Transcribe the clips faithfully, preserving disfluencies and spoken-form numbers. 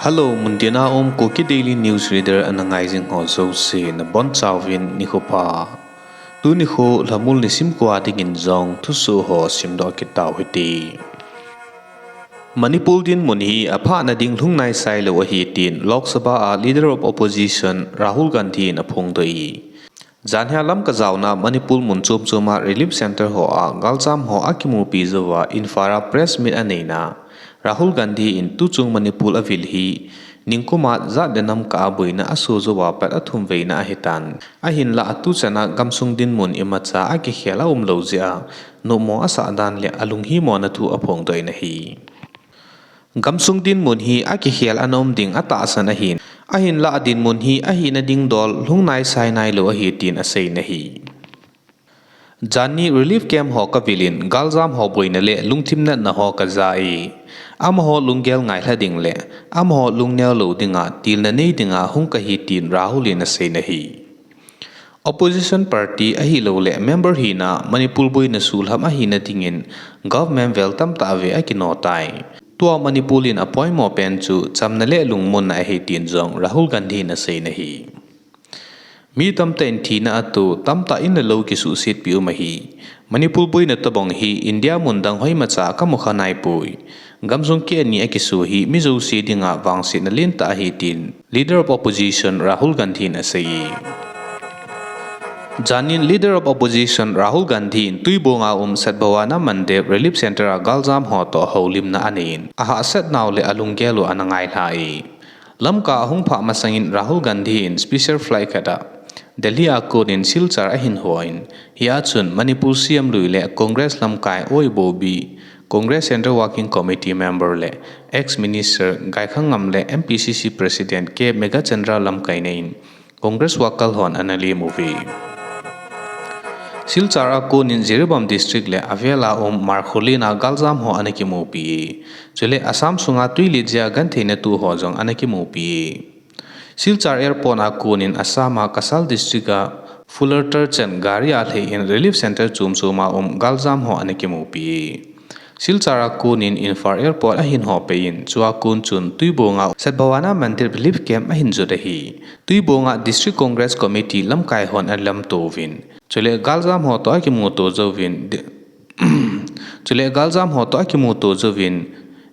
Hello, muntina um Kuki Daily News Reader ana ngai jing ho jouse nabonchauvin nikho pha. Tuni kho lhamul nisim ko a dingin jong thusoh ho simdoh kit tau hite. Manipur dinmun hi aphatna ding lhung naisailou ahi tin Lok Sabha a Leader of Opposition Rahul Gandhi in aphongdoh e. Janhia Lamka jaona Manipur mun chom chom a relief centre ho a galjam ho akimupi jouva Imphal a press meet aneina Rahul Gandhi in tuchung Manipur avil hi ningkum a jat le nam kah a boina asoh jouva pat athumveina ahitan. Ahinlah atuchana gamsung dinmun imacha akikhel aumlou jeh a nommo asah dan le alunghimona thu aphongdoh in ahi. Gamsung dinmun hi akikhel ana um ding atahsan ahin, ahinlah dinmun hi ahina ding dol lhung naisai nailou ahi tin aseiyin ahi. Janhi relief camp ho kavil in galjam ho boina le lungthim natna ho kaja e. Amaho lunggel ngailha ding le amaho lungneo lou dinga tilna nei dinga hung kahi tin Rahul in aseiyin ahi. Opposition party ahilouleh member hina Manipur boina sulham ahina dingin government vel tamtah ve akinoh tai. Tua Manipur in apoimo pen chu chamna le lungmonna ahi tin jong Rahul Gandhi in aseiyin ahi. Mi tamtah in thina atoh, tamtah in le lou kisuhsetpi um ahi. Manipur boina tobang hi India mun dang hoimacha kamukha naipoi. Gamsung keh ani akisoh hi mi jouse dinga vangsetna lentah ahi tin Leader of Opposition Rahul Gandhi in aseiye. Janhin Leader of Opposition Rahul Gandhi in Tuibong a um Sadbhavana Mandir Relief Centre a galjam ho toh houlimna aneiyin, ahahsatnau le alunggel u ana ngailha e. Lamka ahung phah masangin Rahul Gandhi in special flight khat a Delhi a konin Silchar ahin hon, hia chun Manipur C M lui le Congress lamkai O Ibobi, Congress Central Working Committee member le ex-minister Gaikhangam le M P C C President K Meghachandra lamkaina in Congress worker hon ana lemu uve. Silchar a konin Jiribam District le avel a um Markhulin a galjam ho ana kimupi e. Chule Assam sunga twilet jeh a gentheina tuho jong ana kimupi e. Silchar Airport a konin Assam a Cachar District a Fuller Turchan gari a lheiyin relief centre chom chom a um galjam ho ana kimupi e. Silchar a konin Imphal Airport ahin hopeiyin, chua kon chun Tuibong a Sadbhavana Mandir Relief Camp ahin jot ahi. Tuibong a District Congress Committee lamkai hon ana lamto uvin, chule galjam ho toh akimuto jouvin, chule galjam ho toh akimuto jouvin,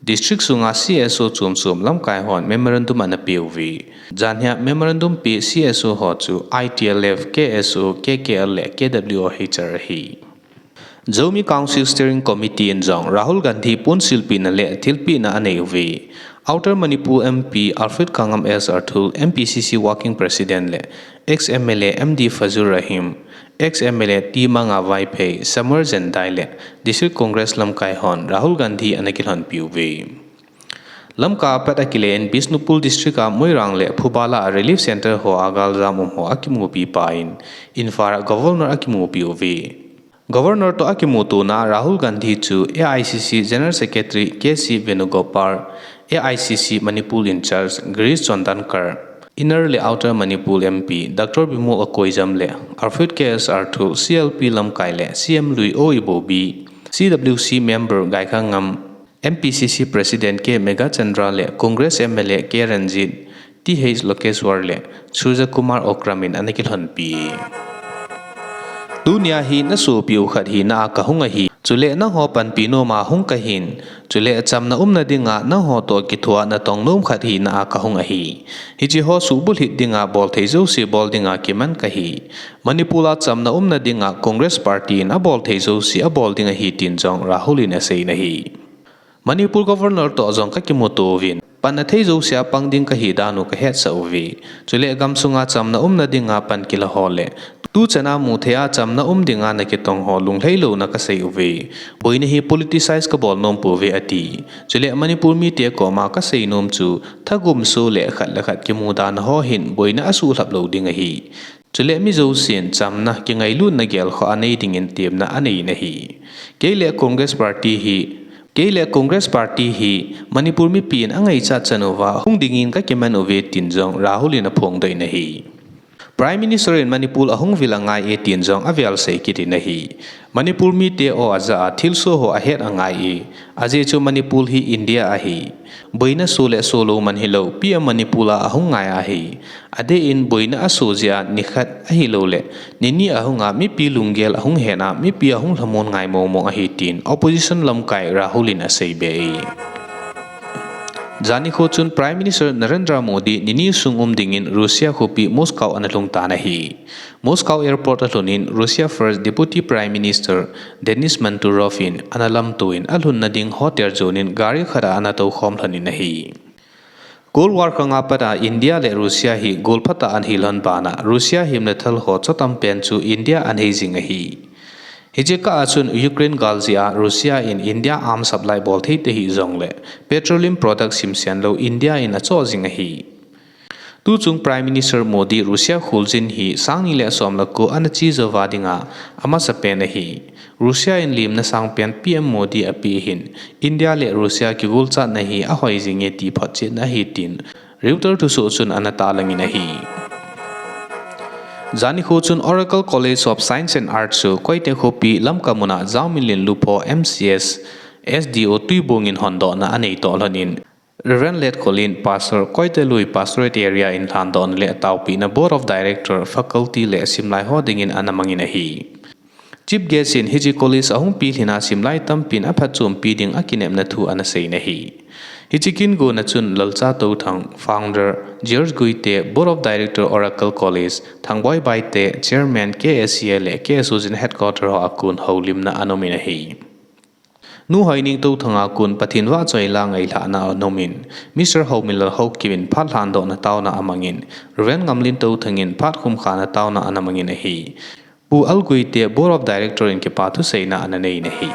district sunga C S O chom chom lamkai hon memorandum ana peuve. Janhia memorandum pe C S O ho chu I T L F, K S O, K K L le K W O H R ahi. Zomi Council Steering Committee in jong Rahul Gandhi ponsilpina le thilpina anei uve. Outer Manipur M P Alfred Khangam, S R Rathore, M P C C Working President le ex M L A M D Fazlur Rahim, ex M L A T Manga Vaiphei, Samuel Jindal le District Congress lamkai hon Rahul Gandhi ana kilhonpi uve. Lamka a pat akile in Bishnupur District a Moirang le Phubala a relief centre ho a galjam um ho akimupi paiyin, Imphal a Governor akimupi uve. Governor toh akimutona Rahul Gandhi chu A I C C General Secretary K C Venugopal, A I C C Manipur in-charge Girish Chodankar, Inner le Outer Manipur M P Doctor Bimol Akoijam le Alfred K S Rathore, C L P lamkai le C M lui O Ibobi, C W C member Gaikhangam, M P C C President K Meghachandra le Congress M L A K Ranjit, T H Lokeshwar le Surjakumar Okram in ana kilhonpi. Tunia hi nasopiu khat hina a kahung ahi. Chule nangho panpi noma hung kahin. Chule chamna umna dinga nangho toh kithoa natong nom khat hina a kahung ahi. Hiche ho suhbulhit dinga bolthei jouse bol dinga kiman kahi. Manipur a chamna umna dinga Congress Party in abolthei jouse abol ding ahi tin jong Rahul in aseiyin ahi. Manipur Governor toh jong kakimuto uvin, panna thei jousea pang ding kahi dan u kahetsah uve. Chule gamsunga chamna umna dinga pan kila ho le tuchana muthei a chamna um dinga nakitong ho lunglhailouna kasei uve. Boina hi politicize kabol nompouve ati. Chule Manipur mite koma kasei nom chu thagum so le khat le khat kimudana ho hin boina asuhlhap lou ding ahi. Chule mi jousen chamna kingailutna gelkhoh a nei dingin temna aneiyin ahi. Kei le Congress Party hi, kei le Congress Party hi Manipur mipin angaichat chan uva hung dingin kakiman uve tin jong Rahul in aphongdoh in ahi. Prime Minister in Manipur ahung vil angai e tin jong avel sei kit in ahi. Manipur mite aw aja a thilsoh ho ahet angai e. Ajeh chu Manipur hi India ahi. Boina soh le sohlou man hilou, P M Manipur a ahung ngai ahi. Adeh in boina asoh jeh a nikhat ahilouleh nini ahung a mipi lunggel ahung het a, mipi ahung lhamon ngai mong mong ahi tin opposition lamkai Rahul in asei be e. Jani kho chun Prime Minister Narendra Modi nini sung um dingin Russia khopi Moscow ana lhung tan ahi. Moscow airport alhun in Russia First Deputy Prime Minister Denis Manturov in ana lamto in alhunna ding hotel jon in gari khat a ana tou khom lhon in ahi. Cold War khang a pat a India le Russia hi gol phat a ana hi lhon ban a Russia himna thal ho chotam pen chu India ana hei jing ahi. Hiche kah a chun Ukraine gal jeh a Russia in India arms supply bol thei tahih jongleh petroleum product simsen lou India in achoh jing ahi. Tuchung Prime Minister Modi Russia kholjin hi sang ni le som le ko ana che jouva dinga amasapen ahi. Russia in limna sangpen P M Modi apeh hin India le Russia kigolchatna hi ahoi jing e ti photchetna ahi tin Reuters thusoh chun ana tahlang in ahi. Jani kho chun Oracle College of Science and Arts chu Koite khopi Lamka mun a Jaominlen Lupho M C S S D O Tuibong in hondohna anei toh lhon in Reverend Letkhol in Pastor Koite Lui Pastorate Area in lhandohna le taopehna Board of Director, Faculty le simlai ho dingin ana mang in ahi. Chief Guest in hiche college ahung pilhin a simlai tampin aphatchompi ding akinepna thu ana sei in ahi. Hiche kingona chun Lalcha Touthang, Founder, George Guite, Board of Director Oracle College, Thangboi Baite, Chairman K S C A le K S O General Headquarter ho a kon houlimna ana um in ahi. Nu Hoineng Touthang a kon Pathen vahchoi la ngailhahna ana um in, Mister Haominlal Haokip in phat lhandohna taona amang in, Reverend Ngamlin Touthang in phat khumkhana taona ana mang in ahi. Pu L Guite Board of Director in kipa thuseina ana nei in ahi.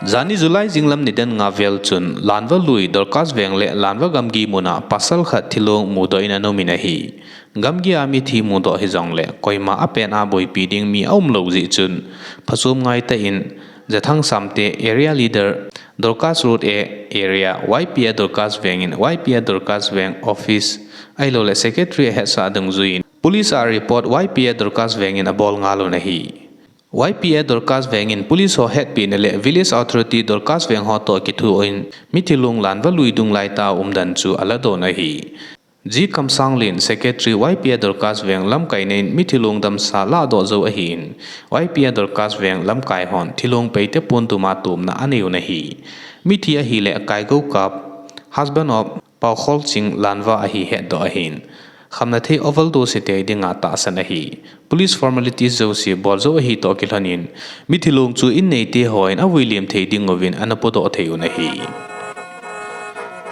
Jani July jinglam nidan nga vel chun Lanva lui Dorcas Veng le Lanva gamgi mun a pasal khat thilong mudoh in ana um in ahi. Gamgi a mithi mudoh hijongleh koima apen a boipi ding mi aumlou jeh chun phachom ngaitah in Jathang Samte, Area Leader, Dorcas Road A Area, Y P A Dorcas Veng in Y P A Dorcas Veng Office ahilouleh Secretary ahetsah dungjui in Police a report Y P A Dorcas Veng in abol ngal un ahi. Y P A Dorcas Veng in Police ho hetpehna le Village Authority Dorcas Veng ho toh kithoin mithilong Lanva lui dung laitah a umdan chu aladon ahi. G Kamsanglen, Secretary Y P A Dorcas Veng lamkaina in mithilong damsa ladoh jou ahin, Y P A Dorcas Veng lamkai hon thilong peite pon tuma tomna anei un ahi. Mithi ahileh Kaigou Kap, husband of Paokholching Lanva ahi hetdoh ahin, khamna thei overdose hitei dinga tahsan ahi. Police formalities jouse bol jou ahi toh kilhon in, mithilong chu in neite hon avuilem thei dinguvin ana podoh thei un ahi.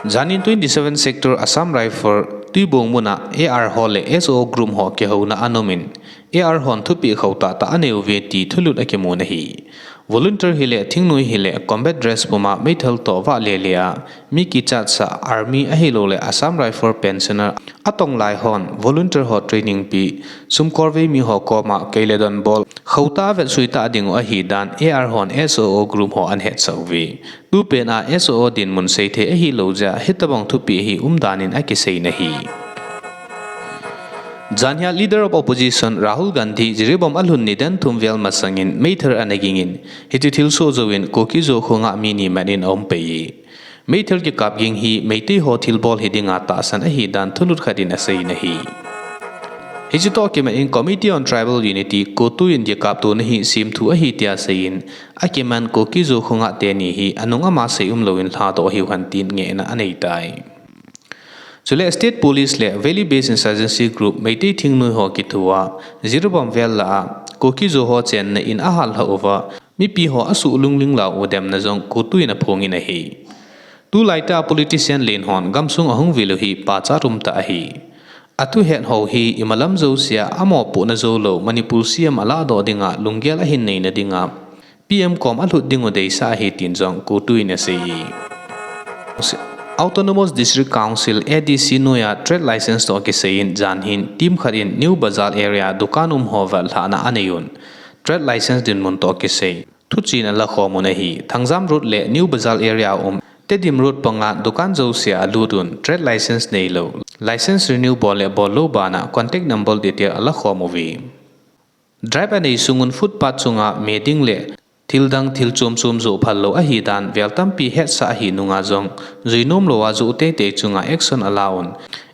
Janin twenty seven Sector Assam Rifle Tuibong mun a A R ho le S O O group ho kihouna ana um in, A R hon thupeh khou tahtah anei uve ti thulut akimun ahi. Volunteer hileh thingnoi hileh combat dress puma meithal toh vahle le a mi kichatsah army ahilouleh Assam Rifle pensioner atong lai hon volunteer ho training pe, sum korvei mi ho koma keiledon bol khou tah vetsui tah dingu ahidan A R hon S O O group ho ana hetsah uve. Tupen a S O O dinmun seithei ahilou jeh a hitobang thupeh hi umdan in akisei in ahi. Janhia Leader of Opposition Rahul Gandhi Jiribam alhun nidan thum vel masangin meithal ana ging in, hiche thilsoh jouvin Kuki-Zo khonga mi ni man in aumpei e. Meithal kikap ging hi Meitei ho thilbol hidinga tahsan ahidan thulut khat in asei in ahi. Hiche toh kimat in Committee on Tribal Unity, CoTU in kikaptona hi semthu ahi tia seiyin, akiman Kuki-Zo khonga teni hi anung ama sei umlouvin lhadoh hiu hen tin ngehna aneitai. Chule State Police le Valley Based Insurgency Group Meitei thingnoi ho kithoa, Jiribam vel lah a, Kuki-Zo ho chenna in ahallhah uva, mipi ho asuh lungling lau u demna jong CoTU in aphongin ahi. Tulaitah a politician len hon gamsung ahung vil u hi pachat umtah ahi. Athuhet ho hi imalam jousea amopohna joulou Manipur C M alahdoh dinga lunggel ahin neina dinga P M kom alhut dingu deisah ahi tin jong CoTU in asei e. Autonomous District Council, A D C, noia trade license toh kisaiyin jan hin team khat in New Bazar area dukan um ho vet lhahna aneiyun, trade license dinmun toh kisai thuchen alakhomun ahi. Thangjam Road le New Bazar area a um Tedim Road panga dukan jousea alutun, trade license neilou License renew bol le bol lou bana contact number detail ala khom uve. Drive anei sungun footpath chunga me ding le thil dang thil chom chom joh phal lou ahi dan vel tampi hetsah ahi nunga jong jui nom louva joh teitei chunga action ala un.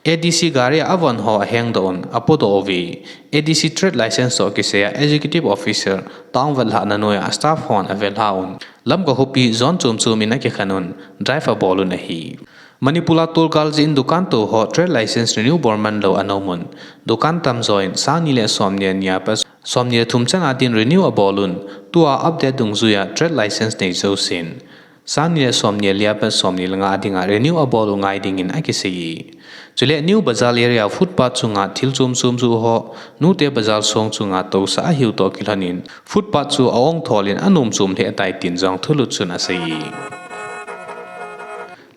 A D C gari a avon ho ahengdoh un, apodoh uve. A D C trade license toh kisaiya executive officer town vetlhahna noiya staff hon avelha un, Lamka khopi zone chom chom in akikhen un, drive abol un ahi. Manipur a tolgal jeh in dukan tou ho trade license renew bol man lou ana um un, dukan tamjo in sang ni le som ni le ni a pat som ni le thum chan a din renew abol un, tua update dungjuiya trade license nei jousen sang ni le som ni le li a pat som ni le nga a dinga renew abol u ngai dingin akisei e. Chule New Bazar area footpath chunga thil chom chom joh ho, Nute Bazar song chunga tousah ahiu toh kilhonin footpath chu a-ong tholin anom chom lheh tai tin jong thulut chun asei e.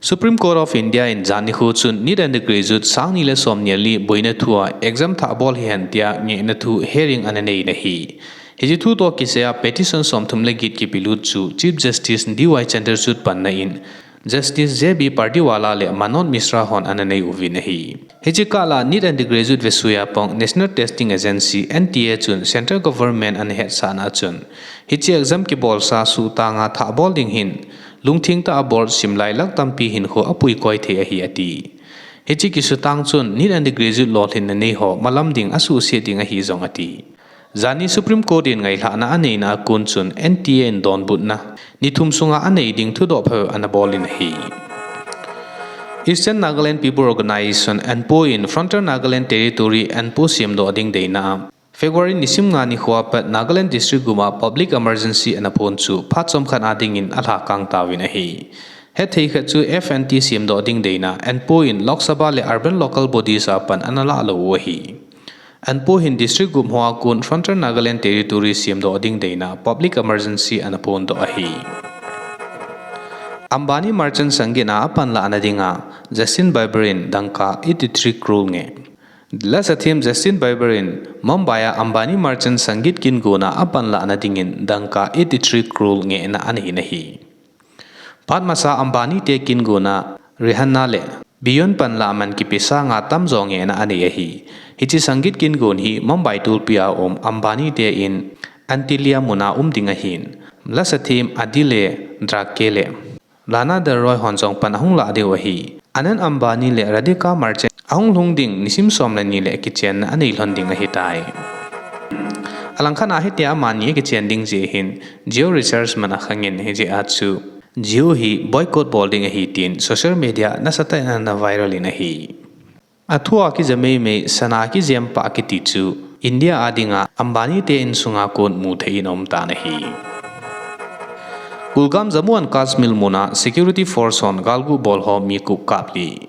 Supreme Court of India in jan nikho chun NEET undergraduate sang ni le som ni le li boina thua exam thah bol hihen tia ngehna thu hearing ana nei in ahi. Hiche thu toh kisaiya petition som thum le get kipelut chu Chief Justice D Y Chandrachud panna in Justice J B Pardiwala le Manoj Misra hon ana nei uvin ahi. Hiche kah a NEET undergraduate vesuiya pang National Testing Agency, N T A chun central government ana hetsahna a chun, hiche exam kibolsa suhtanga thah bol ding hin lungthim tah a board simlai lakh tampi hinkho apuikoi thei ahi ati. Hiche kisutang chun NEET undergraduate lolhinna nei ho malam ding asuhset ding ahi jong ati. Jani Supreme Court in ngailhahna aneina a kon chun N T A in donbutna ni thum sunga anei ding thudoh phabep ana bol in ahi. Eastern Nagaland People Organization, ENPO in Frontier Nagaland Territory, ENPO semdoh ding deina a February nisim nga nikhoa pat Nagaland District gup a public emergency ana phon chu phat chomkhat a dingin alhakang tauvin ahi. Hetthei khat chu F N T semdoh ding deina ENPO in Lok Sabha le urban local bodies a pan ana lah lou u ahi. ENPO hin district gup hoa kon Frontier Nagaland Territory semdoh ding deina public emergency ana phondoh ahi. Ambani Merchant Sangeet a apanlahna dinga Justin Bieber in dangka eighty three crore ngeh. Lasathem Justin Bieber in Mumbai a Ambani Merchant Sangeet kin gona apanlahna dingin dangka eighty three crore ngehna anei in ahi. Phat masa Ambani te kin gona Rihanna le Beyonce panlah man kipe sanga tamjo ngehna anei ahi. Hiche Sangeet kin gon hi Mumbai tulpi a um Ambani te in Antilia muna um ding ahin, lasathem Adi le Drake le Lana Del Rey hon jong pan ahung lah diu ahi. Anand Ambani le Radhika Merchant ahung lhung ding nisim som le ni le kichenna anei lhon ding ahitai. Alangkhat a hitia amani akichen ding jeh hin Jio Research man akhangin hijeh a chu Jio hi boycott bol ding ahi tin social media nasatah in ana viral in ahi. Athua kija meimei sana kijem pah kiti chu India a dinga Ambani te insunga kon muthei in aumtan ahi. Kulgam Jammu and Kashmir muna security force hon galgu bol ho mi gup kapli.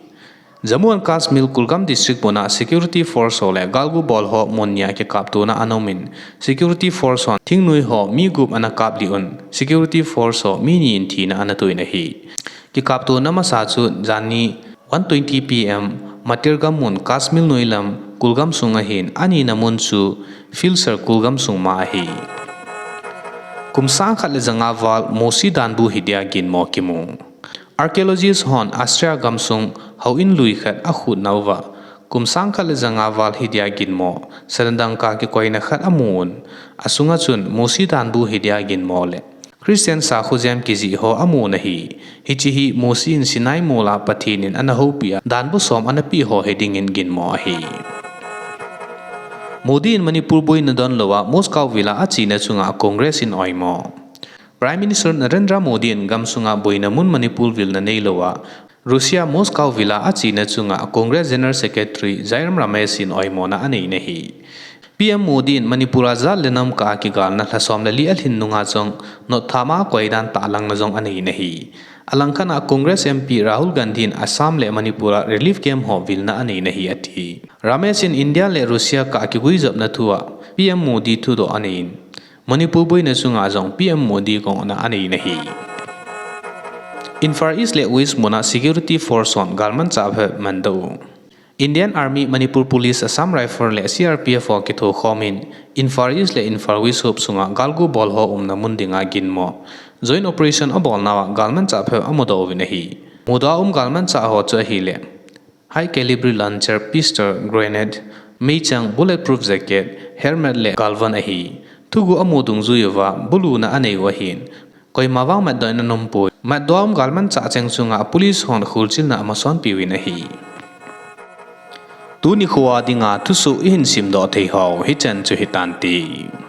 Jammu and Kashmir Kulgam district muna security force ho le galgu bol ho mun nia kikaptona ana umin, security force hon thingnoi ho mi gup ana kapli un, security force ho mi ni in thina ana toh in ahi. Kikaptona masa chu janni one twenty P M Matirgam mun Kashmir noilam Kulgam sung ahin, anina mun chu Philsar Kulgam sung ma ahi. Kum sang khat le janga val Musi danbu hidia ginmo kimu. Archaeologist hon Austria gamsung houin lui khat akhutnauva, kum sang khat le janga val hidia ginmo salandangka kikoina khat amun, asunga chun Musi danbu hidia ginmo le Christian sakho jem kijih ho amun ahi. Hiche hi Musi in Sinai mola Pathen in ana houpi a, danbu som ana peh ho hidingin ginmo ahi. Modi in Manipur boina donlouva Moscow vil a achena chunga Congress in oimo. Prime Minister Narendra Modi in gamsunga boina mun Manipur vilna neilouva Russia Moscow vil a achena chunga Congress General Secretary Jairam Ramesh in oimona anei in ahi. P M Modi in Manipur a jat le nam kah a kigalna lha som le li alhin nunga jong notthama koi dan tahlangna jong anei in ahi. Alangkhat a Congress M P Rahul Gandhi in Assam le Manipur a relief camp ho vilna anei in ahi ati. Ramesh in India le Russia kah a kiguijopna thua P M Modi thudoh anei in, Manipur boina chunga jong P M Modi kongna anei in ahi. Imphal East le West muna security force hon galmanchah phabep mandoh u. Indian Army, Manipur Police, Assam Rifle le C R P F ho kithokhomin Imphal East le Imphal West huop sunga galgu bol ho umna mun dinga ginmo joint operation abolnauva galmanchah phabep amudoh uvin ahi. Mudoh a um galmanchah ho chu ahile high caliber launcher, pistol, grenade, meichang, bulletproof jacket, helmet le galvan ahi. Thuguh amu dungjui uva buluna anei u ahin, koima vang matdoh in aum poi. Matdoh a um galmanchah cheng chunga police hon kholchilna amasonpiuvin ahi. Tuni khoa dinga thusoh ihin simdoh thei ho hichan chu hitante.